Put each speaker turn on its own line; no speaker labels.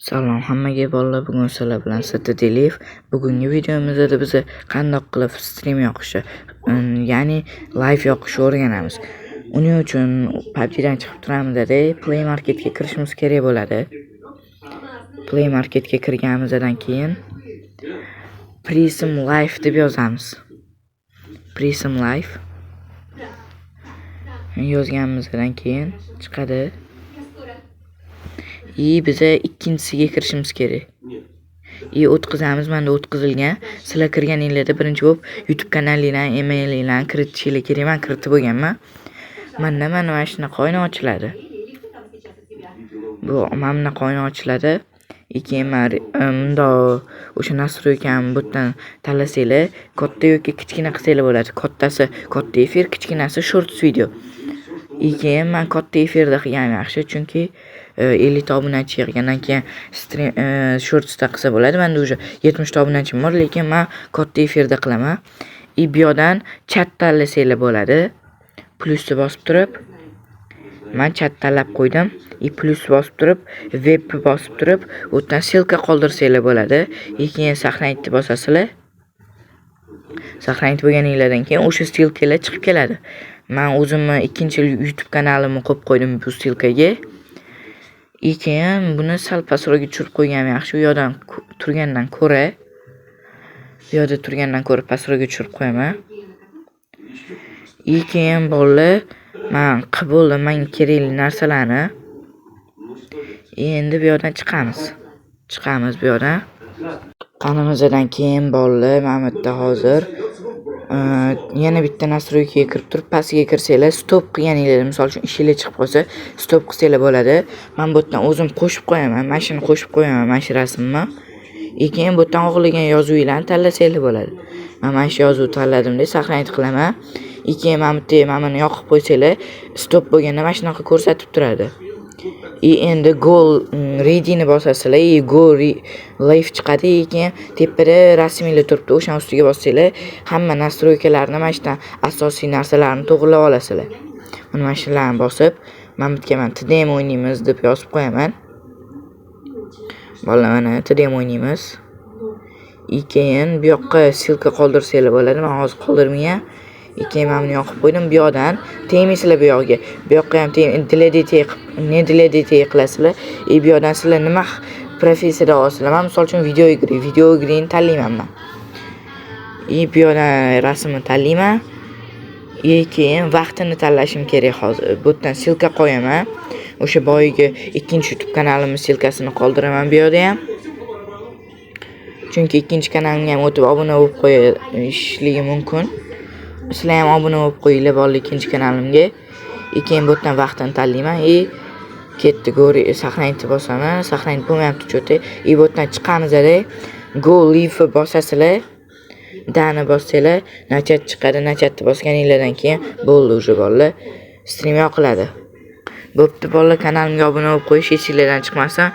Salom hammaga, bolalar, bugun sizlar bilan Citadeliv. Bugungi videomizda biz qandoq qilib stream yoqishni, ya'ni live yoqishni o'rganamiz. Uning uchun PUBG'dan chiqib turamizda, Play Marketga kirishimiz kerak bo'ladi. Play Marketga kirganimizdan keyin Prism Live deb yozamiz. Prism Live yozganimizdan keyin chiqadi. И biza ikkinchisiga kirishimiz kerak. И o'tkazamiz, menda o'tkazilgan. Sizlar kirganinglarda birinchi bo'lib YouTube kanalinglarni, emailinglarni kiritishinglar kerak. Men kiritib bo'lganman. Manda mana shunaqa oyna ochiladi. Bu mana bunaqa oyna ochiladi. И keyin man mundoq o'sha настройка ni bu yerdan tanlasanglar, katta yoki kichkina qilsanglar bo'ladi. Kattasi katta efir, kichkinasi shorts video. И keyin man katta efirda qilganim yaxshi, chunki 50 ta obunachi yig'gandan keyin stream shortsda qilsa bo'ladi. Menda уже 70 ta obunachim bor, lekin man katta efirda qilaman. И bu yoqdan chat tanlasanglar bo'ladi. Plyusni bosib turib, man chat tanlab qo'ydim. И plyus bosib turib, web bosib turib, u yerdan ссылка qoldirsanglar bo'ladi. И keyin сохранить bosasizlar. Сохранить bo'lganinglardan keyin o'sha ссылка lar chiqib keladi. Man o'zimni ikkinchi YouTube kanalimni qo'yib qo'ydim bu ссылка ga. И keyin buni sal pastroqga tushirib qo'yganim yaxshi. U yoqdan turgandan ko'ra, bu yoqda turgandan ko'ra pastroqga tushirib qo'yaman. И keyin, bolalar, man qilib bo'ldim menga kerakli narsalarni. Endi bu yoqdan chiqamiz. Chiqamiz bu yoqdan. Chiqqanimizdan keyin, bolalar, mana bu yerda hozir yana bitta настройка ga kirib turib, pastiga kirsanglar, stop qilganinglarda, misol uchun, ishinglar chiqib qolsa, stop qilsanglar bo'ladi. Man bu yerdan o'zim qo'shib qo'yaman, mana shuni qo'shib qo'yaman, mana shu rasmni. И keyin bu yerdan xohlagan yozuvinglarni tanlasanglar bo'ladi. Man mana shu yozuvni tanladimda, сохранить qilaman. И keyin mana bu yerda mana buni yoqib qo'ysanglar, stop bo'lganda mana shunaqa ko'rsatib turadi. И endi go readyni bosasizlar, и go live chiqadi. И keyin tepada rasminglar turibdi, o'shani ustiga bossanglar, hamma настройка larni, mana shu yerdan asosiy narsalarni to'g'irlab olasizlar. Mana shularni bosib, mana bu yerga man TDM o'ynaymiz deb yozib qo'yaman. Bolalar, mana TDM o'ynaymiz. И keyin bu yoqqa ссылка qoldirsanglar bo'ladi. Men hozir qoldirmayman. И keyin mana buni yoqib qo'ydim. Bu yoqdan tegmaysizlar bu yog'iga. Bu yoqqa ham для детей qilib, не для детей qilasizlar. И bu yoqdan sizlar nima professiyada olasizlar? Man, misol uchun, видео игры, видео игры ni tanlayman man. И bu yoqdan rasmni tanlayman. И keyin vaqtini tanlashim kerak hozir. Bu yerdan ссылка qo'yaman. O'sha boyagi ikkinchi YouTube kanalimning ссылка sini qoldiraman bu yoqda ham. Chunki ikkinchi kanalimga ham o'tib obuna bo'lib qo'yishligi mumkin. Sizlar ham obuna bo'lib qo'yinglar, bolalar, ikkinchi kanalimga. И keyin bu yerdan vaqtini tanlayman и ketdi, go сохранить bosaman. Сохранить bo'lmayapti что-то. И bu yerdan chiqamiz-da. Go live bosasizlar. Да ni bossanglar, начать chiqadi. Начать ni bosganinglardan keyin bo'ldi уже, bolalar. Stream yoqiladi. Bo'pti, bolalar, kanalimga obuna bo'lib qo'yish esinglardan chiqmasin.